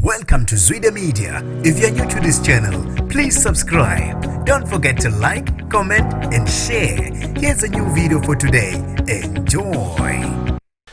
Welcome to Zwida Media. If you're new to this channel, please subscribe. Don't forget to like, comment, and share. Here's a new video for today. Enjoy.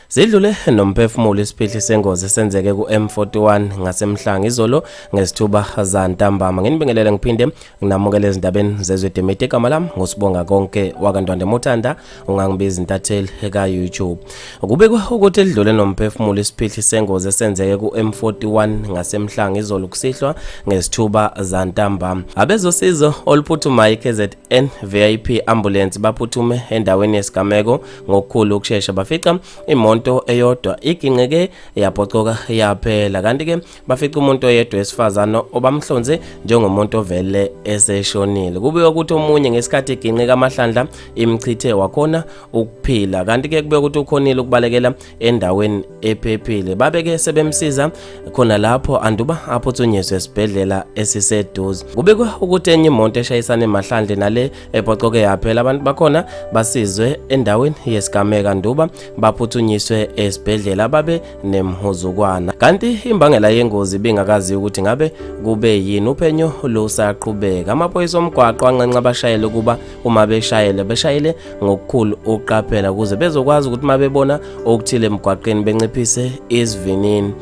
Zidlule nomphefumulo isiphihli sengozi esenzeke ku-M41 ngaseMhlanga izolo ngezithuba zantambama. Nginibingelele ngiphinde nginamukele ezindabeni zezwe Demete. Igama lami nguSibonga konke wakaNtwande Muthanda, ungangibiza intatheli ka-YouTube. Kubikwa ukuthi edlule nomphefumulo isiphihli sengozi esenzeke ku-M41 ngaseMhlanga izolo kusihlwa ngezithuba zantambama. Abezosizo oluphuthumayo iKZN VIP ambulance baphuthume endaweni yesigameko ngokukhulu ukushesha, bafica imoto eyodwa iginqike yaphocoka yaphela, kanti-ke bafica umuntu oyedwa wesifazane obamhlonze njengomuntu ovele eseshonile. Kubikwa ukuthi omunye ngesikhathi eginqika amahlandla imchithe wakhona ukuphila, kanti-ke kubikwa ukuthi ukhonile ukubalekela endaweni ephephile. Babeke sebemsiza khona lapho anduba aphuthunyiswe esibhedlela esiseduze. Kubikwa ukuthi enye imoto eshayisane emahlandle nale ephocoke yaphela, abantu bakhona basizwe endaweni yesigameko anduba baphuthunyiswe esibhedlela babe nemhuzukwana. Kanti imbangela yengozi ibingakazi ukuthi ngabe kube yini, uphenyo lusaqhubeka. Amaphoyisa omgwaqo anxenxa abashayeli ukuba uma beshayele beshayele ngokukhulu ukuqaphela ukuze bezokwazi ukuthi uma bebona okuthile emgwaqeni benciphise isivinini.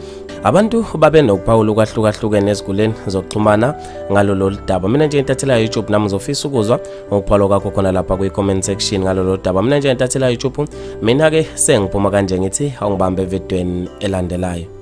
Abantu babe nokuphawula okwahlukahlukene eziguleni zokuxhumana ngalolo daba. Mina njengentatheli ya-YouTube nami ngizofisa ukuzwa ngokuphawula kwakho khona lapha kwi-comment section ngalolo daba. Mina njengentatheli ya-YouTube, mina-ke sengiphuma kanje ngithi awungibambe evidweni elandelayo.